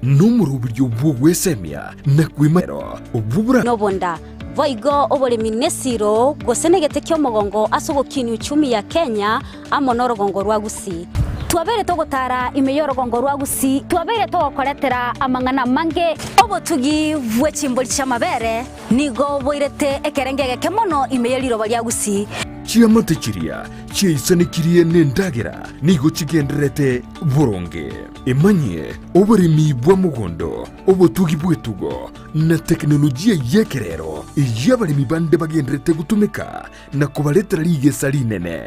Nomoroberio bw'ogwesemia na kwemanyera obwo bora. Nobonda. Boigo oboremi nesiro gose negete ki'omogongo ase ogokinia uchumi ya Kenya amo norogongo rwa Gusii. Twabeire togotara ime y'orogongo rwa Gusii, twabeire togokoretera amang'ana amange. Obotugi bwe chimbori chi'amabere nigo boirete ekerengo egeke mono ime ye riroba ria Gusii. Chiamate chiria chiaisanekirie nendagera nigo chigendererete boronge. Emanyie oboremi bwa mogondo, obotugi bw'etugo, na tekinolojia y'ekerero eyio abaremi bande bagendererete gotumeka na kobaretera rigesa rinene.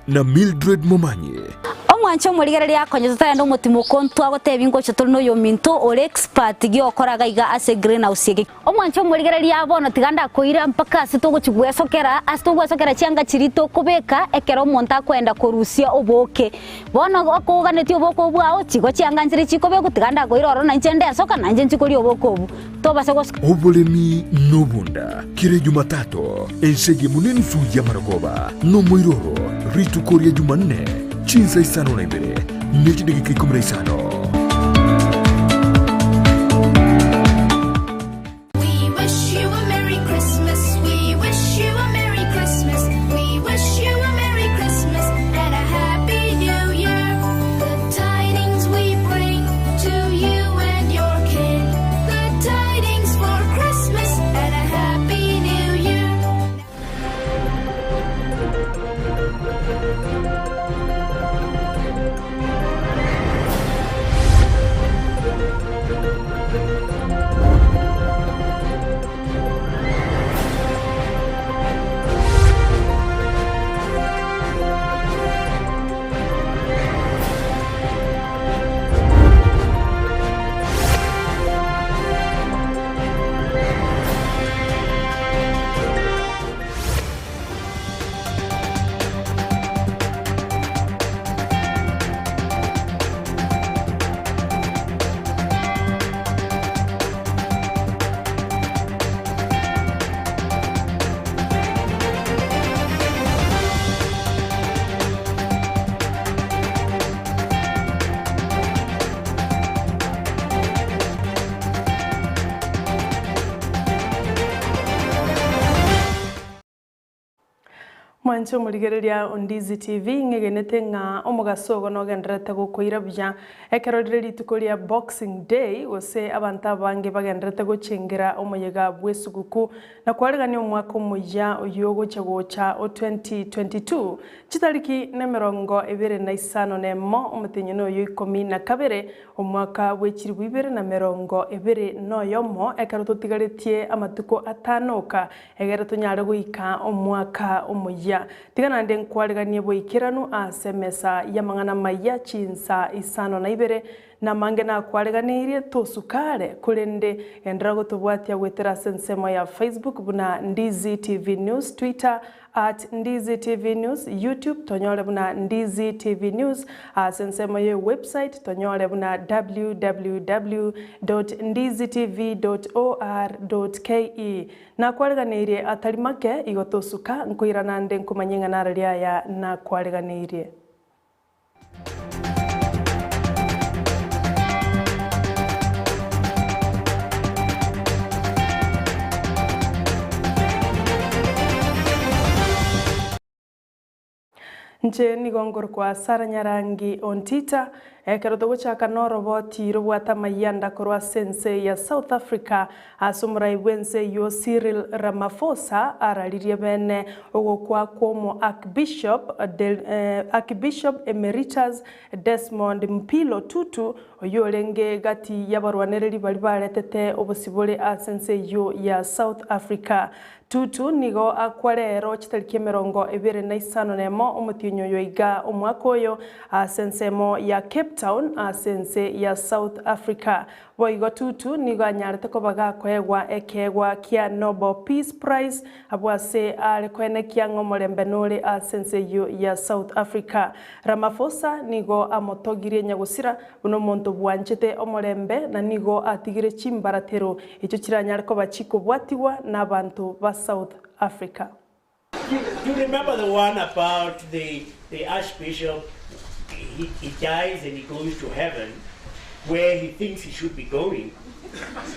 Na Mildred Momanyi. Omwanche omorigereria akonye totagenda omotimoko ntwagotebia ngocha tore noyominto ore expert giokora gaiga ase greenhouse eke. Omwanche omorigereria bono tiga ndakoira mpaka ase togochia gwesokera, ase togwesokera chianga chiria tokobeka ekero omonto akoenda korusia obooke. Bono okoganetie obooke obwo bwao, chigo chianga nchire chikobekwa, tiga ndakoira ororo na inche ndesoka, na inche nchie koria obooke obwo. Tobasa gosoka. Oboremi nobonda, kera Ejumatatu, ense eyemo nenusu y'amarogoba, nomoiroro, rituko ria Jumanne, chinsa isano na ibere ne chidageka ikomi na isano. We wish you a Merry Christmas. We wish you a Merry Christmas. We wish you a Merry Christmas and a Happy New Year. Good tidings we bring to you and your kin. Good tidings for Christmas and a Happy New Year. Mwanche omorigereria o Ndizi TV, ng'egenete ng'a omogaso ogo nogendererete gokoira buya. Ekero rire rituko ria Boxing Day, gose abanto abange bagendererete gochengera omoyega bw'esuguku na kwarigania omwaka omoyia oyio ogocha gocha o 2022. Chitariki nemerongo ebere na isano nemo omotenyi noyo ikomi na kabere Omwaka bwe chilifu ibere na merongo ebere noyomo, ekero totigaretie amatuko atano oka, egere tonyare goika omwaka omoyia. Tiga naende nkwariganie boikeranu ase emesa y'amang'ana amayia chinsa isano na ibere, na amange nakwariganeirie tosukare, korende genderera gotobwatia goetera ase ensemo ya Facebook buna Ndizi TV News, Twitter At Ndizi TV News, YouTube tonyore buna Ndizi TV News, ase ensemo ye website tonyore buna www dot ndizitv dot or dot ke. Nakwareganeirie atari make, igo tosuka, nkoirana nde nkomanye ng'a narari aya nakwareganeirie. Inche nigo nkorokwa Sarah Nyarangi Ontita, ekero togochaka noroboti robwate amayianda korwa ase ense ya South Africa Ase omorai bw'ense eyio Cyril Ramaphosa araririe bene ogokwa kw'omo Archbishop Archbishop Emeritus Desmond Mpilo Tutu oyio orenge gati y'abarwanereri baria baretete obosibore ase ense eyio ya South Africa. Tutu nigo akwa rero chitariki emerongo ebere na isano nemo omotienyi oyo iga omwaka oyo ase ensemo ya Cape Town ase ense ya South Africa. Boigo Tutu nigo anyarete koba gakoegwa ekeegwa kia Nobel Peace Prize abwo ase are koenekia ng'a omorembe nore ase ense eyio ya South Africa. Ramaphosa nigo amotogirie nyagosira buna omonto bwanchete omorembe na nigo atigire chimbaratero echio chiranyare koba chikobwatigwa nabanto ba South Africa. Do you remember the one about the, the archbishop? He, he dies and he goes to heaven. where he thinks he should be going.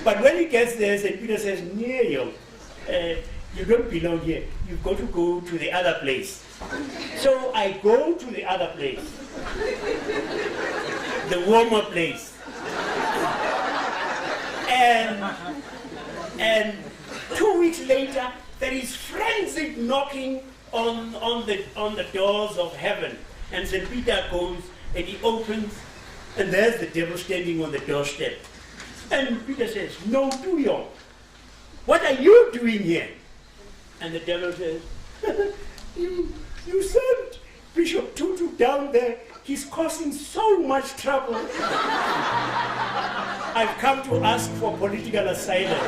But when he gets there, St. Peter says, Near uh, you don't belong here. You've got to go to the other place. So I go to the other place, the warmer place. And, and two weeks later, there is frenzied knocking on, on, the, on the doors of heaven. And St. Peter goes and he opens, and there's the devil standing on the doorstep. And Peter says, No, do you? What are you doing here? And the devil says, you, you sent Bishop Tutu down there. He's causing so much trouble. I've come to ask for political asylum.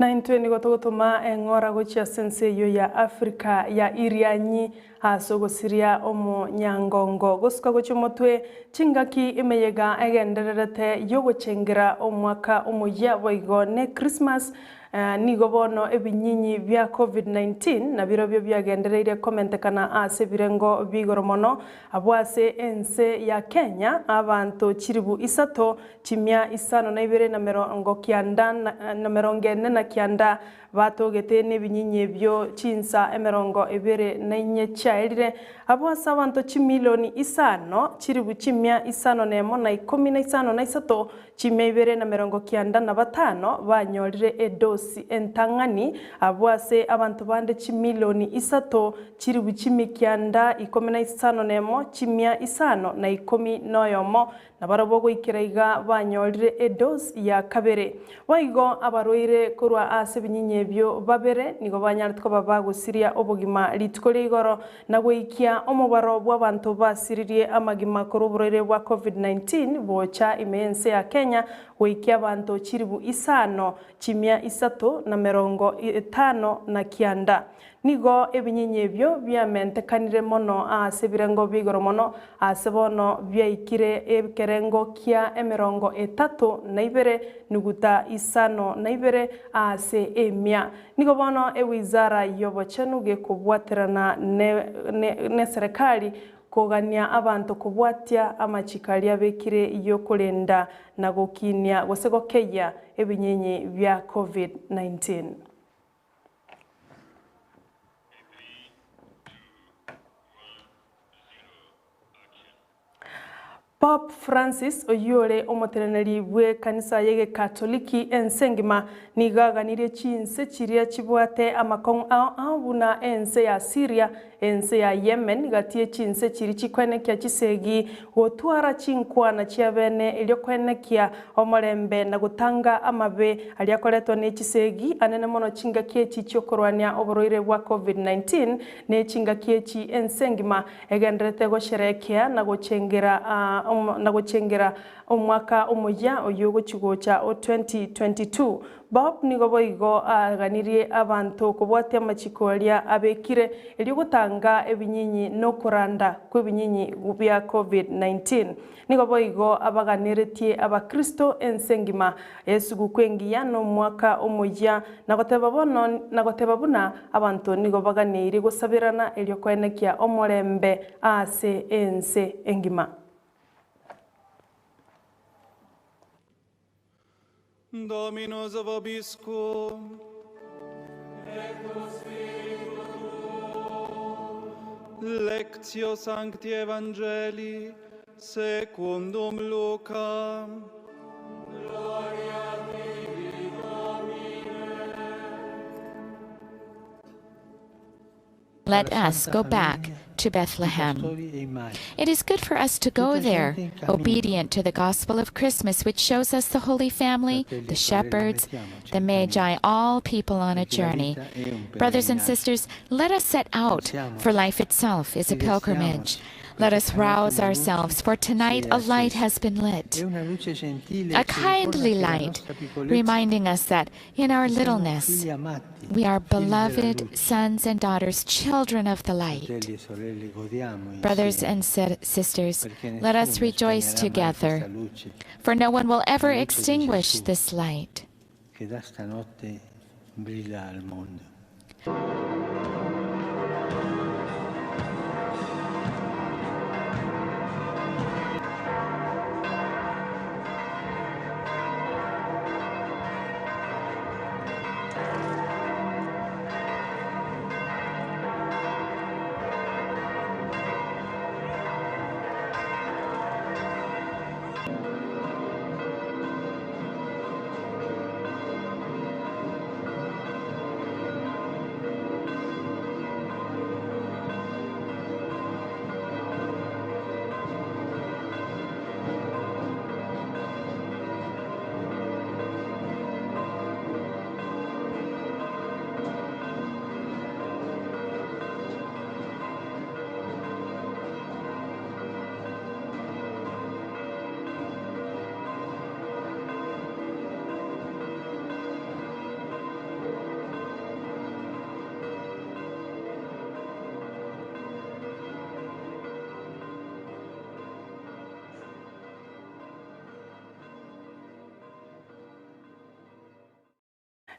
Na intwe nigo togotoma eng'ora gochia ase ense eyio ya Africa ya Irianyi ase ogosiria omonyangongo gosuka gochia omotwe chingaki emeyega egendererete yogochengera omwaka omoyia boigo ne Christmas Nigo bono ebinyinyi bia Covid-19 nabirobio biagendereire komentekana ase ebirengo bi'igoro mono abwo ase ense ya Kenya abanto chilifu isato chimia isano na ibere na merongo kianda na merongo ene na kianda batogete nebinyinyi ebio chinsa emerongo ebere na inye chiaerire abwo ase abanto chimilioni isano chilifu chimia isano nemo na ikomi na isano na isato Chimia ibere na merongo kianda na batano banyorire edosi entang'ani, abwo ase abanto bande chimilioni isato, chilifu chimia kianda ikomi na isano nemo, chimia isano na ikomi noyomo, nabarabwo goikera iga banyorire edosi ya kabere. Boigo abarwaire korwa ase ebinyinyi ebio babere nigo banyarete koba bagosiria obogima rituko ria igoro, na goikia omobaro bw'abanto basiririe amagima korwa oborwaire bwa Covid-19 gocha ime y'ense ya Kenya goikia abanto chilifu isano, chimia isato na merongo etano na kianda. Nigo ebinyinyi ebio biamentekanire mono aase ebirengo bi'igoro mono, aase bono biaikire ekerengo kia emerongo etato na ibere nuguta isano na ibere aase emia. Ogokumia. Nigo bono ewizara y'obochenu gekobwaterana neserekari kogania abanto kobwatia amachiko aria abekire y'okorenda na gokinia gose gokeyia ebinyinyi bia Covid-19. Pope Francis, oyio ore omoteneneri bw'ekanisa y'Egekatoliki ense engima, nigo aganirie chinse chiria chibwate amakong'u ao ao buna ense ya Syria, ense ya Yemen, gati ye chinse chiria chikoenekia chisegi, gotwara chinkwana chiabene erio koenekia omorembe na gotanga amabe aria akoretwa ne chisegi, anene mono chingaki echi chiokorwania oborwaire bwa Covid-19 ne chingaki echi ense engima Egendererete gosherekea na gochengera na gochengera omwaka omoyia oyio ogochia gocha o 2022. Bob nigo boigo aaganirie abanto kobwatia amachiko aria abekire erio gotanga ebinyinyi na okoranda kw'ebinyinyi bia Covid-19. Nigo boigo abaganeretie abakristo ense engima Esuguku engiya nomwaka omoyia, na goteba bono, na goteba buna abanto nigo baganeirie gosaberana erio koenekia omorembe aase ense engima. Dominus vobiscum. Lectio Sancti Evangelii secundum Lucam. Let us go back to Bethlehem. It is good for us to go there, obedient to the gospel of Christmas, which shows us the Holy Family, the shepherds, the Magi, all people on a journey. Brothers and sisters, let us set out, for life itself is a pilgrimage. Let us rouse ourselves, for tonight a light has been lit. A kindly light, reminding us that in our littleness, we are beloved sons and daughters, children of the light. Brothers and sisters, let us rejoice together, for no one will ever extinguish this light.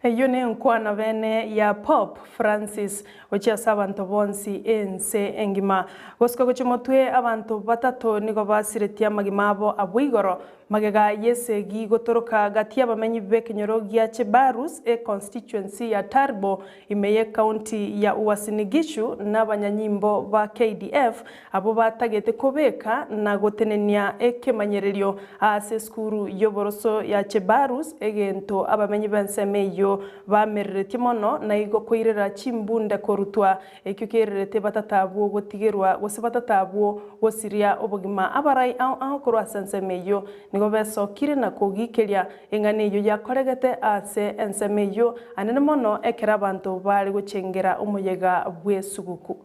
Eyio nenkwana bene ya Pope Francis gochia ase abanto bonsi ense engima. Gosuka gochia motwe abanto batato nigo basiretie amagima abo abwo igoro magega y'esegi gotoroka gati y'abamenyi b'ekenyoro gia Chebarus e constituency ya Turbo ime y'ecounty ya Uasin Gishu n'abanyanyimbo ba KDF abwo batagete kobeka na gotenenia ekemanyererio Aase esukuru y'oboroso ya Chebarus, egento abamenyi b'ensemo eyio bamereretie mono, na igo koirera chimbunde korutwa, ekio kererete batatabwo gotigerwa gose batatabwo gosiria obogima. Abarai ao ao korwa ase ensemo eyio nigo besokire na kogikeria eng'ana eyio yakoregete ase ensemo eyio anene mono ekero abanto baare gochengera omoyega bw'esuguku.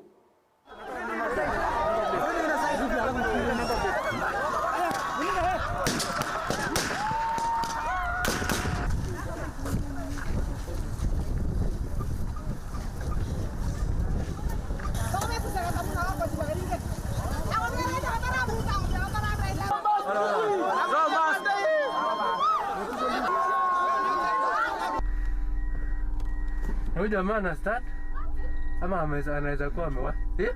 Huyu jamaa ana start ama ameweza anaweza kuwa amewa. Eh?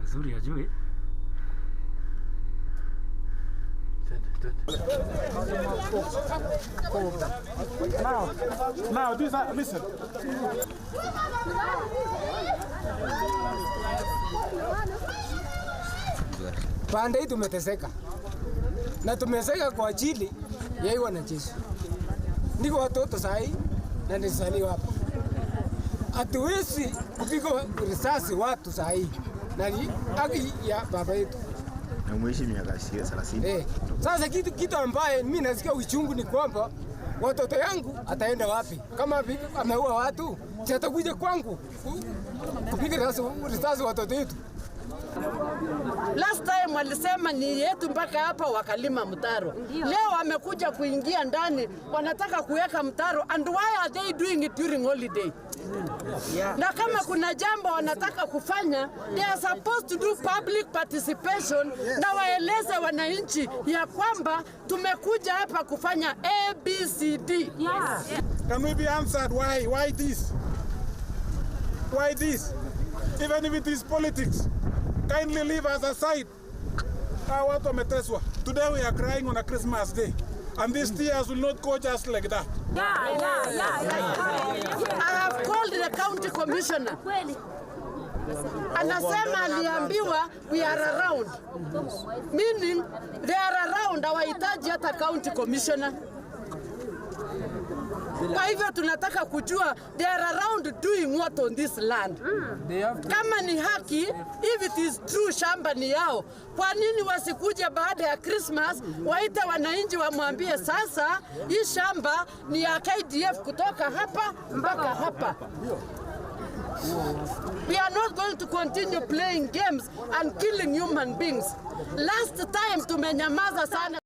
Nzuri ajue. Now, now this, listen. Pande hii tumeteseka na tumeseka kwa ajili ya hii wanajeshi. Niko watoto sahi na nilizaliwa hapa, hatuwezi kupiga risasi watu sahi na ni haki ya baba yetu. Na umeishi miaka 30. Eh, sasa kitu, kitu ambaye mimi nasikia uchungu ni kwamba watoto yangu ataenda wapi? Kama ameua watu, si atakuja kwangu kupiga risasi, risasi watoto yetu. Last time walisema ni yetu mpaka hapa, wakalima mtaro. Leo wamekuja kuingia ndani, wanataka kuweka mtaro. And why are they doing it during holiday? Yeah. Na kama kuna jambo wanataka kufanya, they are supposed to do public participation yes. Na waeleze wananchi ya kwamba tumekuja hapa kufanya A, B, C, D. Yes. Can we be answered why? Why this? Why this? Even if it is politics, kindly leave us aside. Hawa watu wameteswa. Today we are crying on a Christmas day. And these tears will not go just like that. Yeah, yeah, yeah, yeah. I have called the county commissioner. Anasema aliambiwa we are around. Meaning they are around, hawahitaji hata county commissioner. Kwa hivyo tunataka kujua they are around doing what on this land. Kama ni haki, if it is true shamba ni yao, kwa nini wasikuje baada ya Christmas waite wananchi wamwambie sasa hii shamba ni ya KDF kutoka hapa mpaka hapa. We are not going to continue playing games and killing human beings. Last time tumenyamaza sana.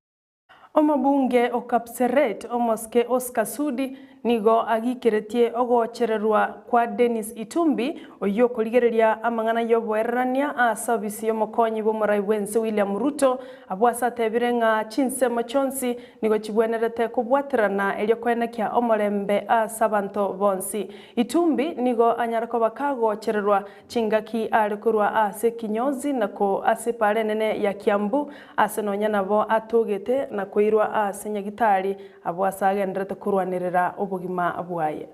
Omobunge o Kapseret, omosike Oscar Sudi, nigo agikeretie ogochererwa kwa Dennis Itumbi, oyio okorigereria amang'ana y'oboererania ase ofisi y'omokonyi bw'omorai bw'ense William Ruto, abwo ase atebire ng'a chinsemo chionsi nigo chibwenerete kobwaterana erio koenekia omorembe ase abanto bonsi. Itumbi nigo anyare koba kagochererwa chingaki are korwa ase ekinyozi na ko ase epaara enene ya Kiambu ase nonya nabo atogete na koirwa ase nyagitari abwo ase agenderete korwanerera obogima bwaye.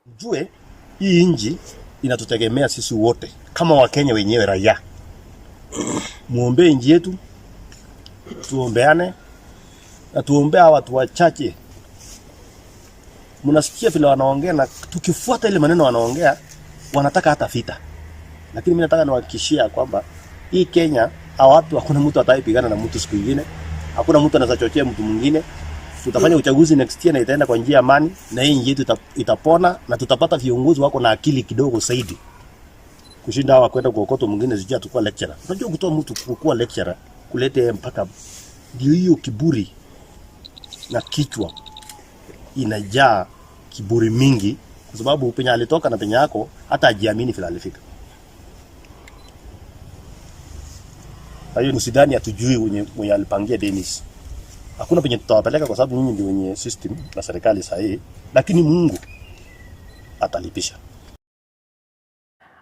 Mjue hii nchi inatutegemea sisi wote kama Wakenya wenyewe raia. Muombee nchi yetu, tuombeane na tuombee hawa watu wachache. Mnasikia vile wanaongea, na tukifuata ile maneno wanaongea, wanataka hata vita. Lakini mimi nataka niwahakikishia kwamba hii Kenya hawa watu, hakuna mtu atayepigana na mtu siku nyingine, hakuna mtu anaweza chochea mtu mwingine. Tutafanya uchaguzi next year na itaenda kwa njia ya amani, na hii nchi yetu itapona na tutapata viongozi wako na akili kidogo zaidi kushinda hawa kwenda kuokota mwingine sijui atakuwa lecturer. Unajua kutoa mtu kuwa lecturer kulete mpaka ndio hiyo kiburi na kichwa inajaa kiburi mingi, kwa sababu penye alitoka na penye yako hata ajiamini vile alifika. Kwa hiyo msidhani hatujui mwenye, mwenye alipangia Dennis. Hakuna penye tutawapeleka kwa sababu nyinyi ndio wenye system na serikali sahihi, lakini Mungu atalipisha.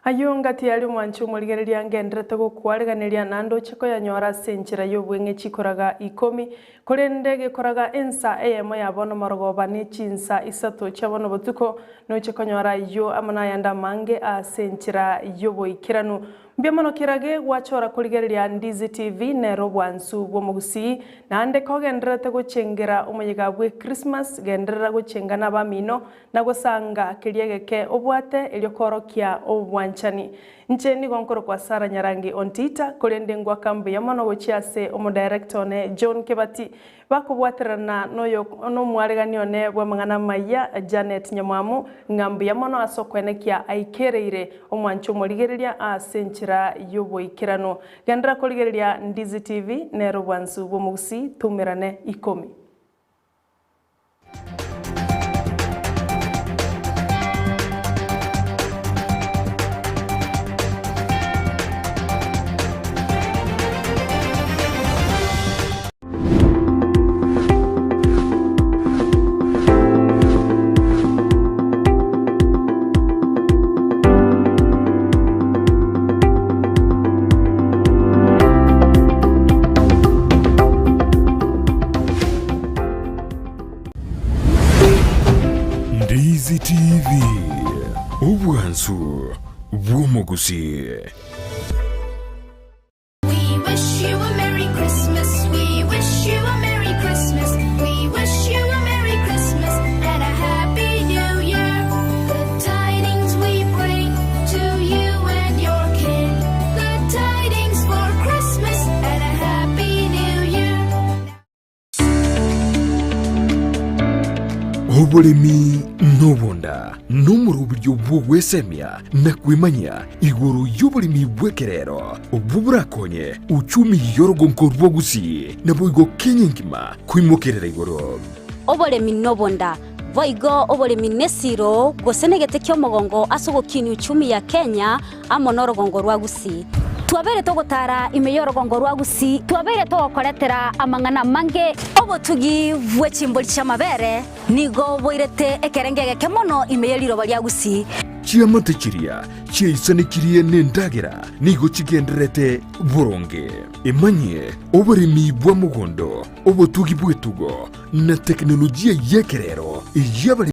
Ayio ngati yaria omwanchi omorigereria ngenderete gokwariganeria naende oche koyanyora ase enchera y'obweng'e chikoraga ikomi, korende gekoraga ensa eyemo ya bono marogoba ne chinsa isato chia bono botuko, noche konyora ayio amo nayande amange ase enchera y'oboikeranu. Mbuya mono kerage gwachora korigereria Ndizi TV nere obwansu bw'omogusii, naende kogendererete gochengera omoyega bwe Christmas, genderera gochenga na abamino na gosanga keria egeke obwate erio korokia obwanchani. Inche nigo nkorokwa Sarah Nyarangi Ontita, korende ngwaka mbuya mono gochia ase omodirector one John Kebati, Bakobwaterana noyo nomwaregani one bw'amang'ana amaya, Janet Nyamwamu, ng'a mbuya mono ase okoenekia aikereire omwancho omorigereria ase enchera y'oboikeranu. Genderera korigereria Ndizi TV, nere obwansu bw'omogusii, toumerane ikomi. TV, obwansu bw'omogusii. We wish you a Merry Christmas. We wish you a Merry Christmas. We wish you a Merry Christmas and a Happy New Year. Good tidings we bring to you and your kin. Good tidings for Christmas and a Happy New Year. Oboremi nobonda nomoroberio bw'ogwesemia na kwemanyia igoro y'oboremi bw'ekerero obwo borakonye uchumi y'orogonko rwa Gusii naboigo Kenya engima koimokerera igoro. Oboremi nobonda, boigo oboremi nesiro gose negete ki'omogongo ase ogokinia uchumi ya Kenya amo norogongo rwa Gusii. Twabeire togotara ime y'orogongo rwa Gusii, twabeire togokoretera amang'ana amange. Obotugi bwe chimbori chi'amabere nigo boirete ekerengo egeke mono ime ye riroba ria Gusii. Chiamate chiria chiaisanekirie nendagera nigo chigendererete boronge. Emanyie oboremi bwa mogondo, obotugi bw'etugo, na tekinolojia y'ekerero y'abaremi.